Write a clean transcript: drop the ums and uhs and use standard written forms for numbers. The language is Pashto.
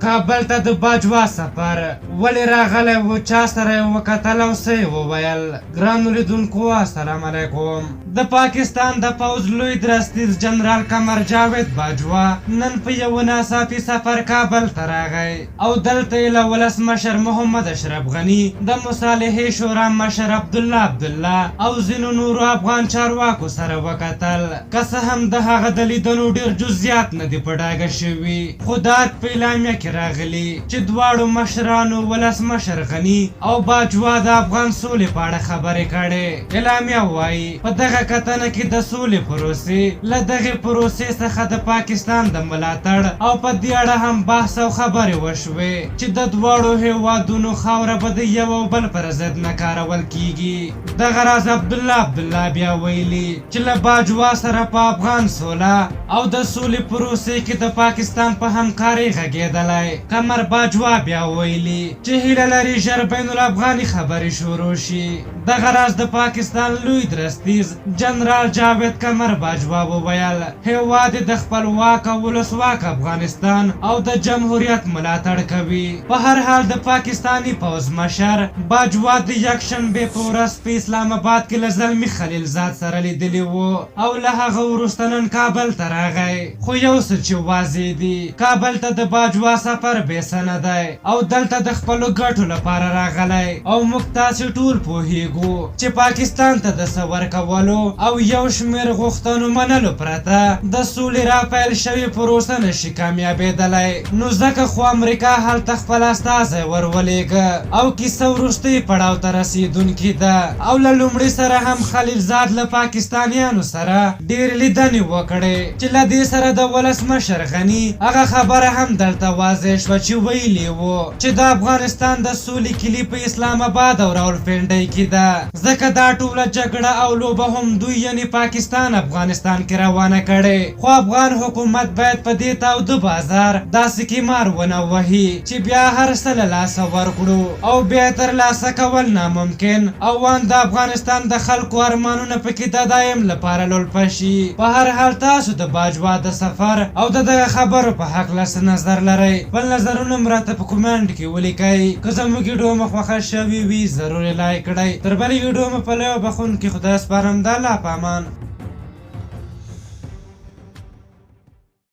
کابل ته د باجوه سفر ولې راغلی و، چا سره یې وکتل او څه یې وویل؟ ګرانو لیدونکو السلام علیکم. د پاکستان د پوځ لوی درستیز جنرال قمر جاوید باجوه نن په یوه ناڅاپي سفر کابل ته راغی او دلته یې له ولسمشر محمد اشرف غني، د مصالحې شورا مشر عبدالله عبدالله او ځینو نورو افغان چارواکو سره وکتل. که څه هم د هغه د لیدنو ډېر جزیات نه دي په ډاګه شوي، خو د ارګ په اعلامیه کې راغلي چې دواړو مشرانو ولسمشر غني او باجوه د افغان سولې په اړه خبرې کړې. اعلامیه وايي، په دغه کتنه کې د سولې پروسې، له دغې پروسې څخه د پاکستان د ملاتړ او په دې اړه هم بحث او خبرې وشوې چې د دواړو هېوادونو خاوره به د یو او بل پر ضد نه کارول کېږي. دغه راز عبدالله عبدالله بیا ویلي چې له باجوه سره په افغان سوله او د سولې پروسې کې د پاکستان په همکارۍ غږېدلی. قمر باجوه بیا ویلي چې هیله لري ژر بین الافغاني خبرې شروع شي. دغه راز د پاکستان لوی درستیز جنرال جاوید قمر باجوه وویل، هېواد یې د خپلواک او ولسواک افغانستان او د جمهوریت ملاتړ کوي. په هر حال د پاکستاني پوځ مشر باجوه د یکشنبې په ورځ په اسلام اباد کې له زلمي خلیلزاد سره لیدلي وو او له هغه وروسته نن کابل ته راغی. خو یو څه چې واضح دي، کابل ته د باجوه سفر بې څه نه دی او دلته د خپلو ګټو لپاره راغلی او موږ تاسې ټول پوهېږو چې پاکستان ته د څه ورکولو او یو شمېر غوښتنو منلو پرته د سولې را پیل شوې پروسه نه شي کامیابېدلی، نو ځکه خو امریکا هلته خپل استازی ور ولېږه او کیسه وروستي پړاو ته رسېدونکې ده او له لومړي سره هم خلیلزاد له پاکستانیانو سره ډېرې لیدنې وکړې چې له دې سره د ولسمشر غني هغه خبره هم دلته واضح شوه چې ویلي وو چې د افغانستان د سولې کلي په اسلام اباد او راولپنډۍ کې ده، ځکه دا ټوله جګړه او لوبه هم دوی یعنې پاکستان افغانستان کې روانه کړې، خو افغان حکومت باید په دې تاوده بازار داسې قمار ونه وهي چې بیا هر څه له لاسه ورکړو او بیا یې ترلاسه کول ناممکن او ان د افغانستان د خلکو ارمانونه پکې د دایم لپاره لولپه شي. په هر حال تاسو د باجوه د سفر او د دغه خبرو په هکله څه نظر لرئ؟ خپل نظرونه مو راته په کومنټ کې ولیکئ. که زموږ ویډیو مو خوښه شوې وي ضرور یې لایک کړئ. تر بلې ویډیو مو په لوی او بخښونکي خدای سپارم د الله په امان.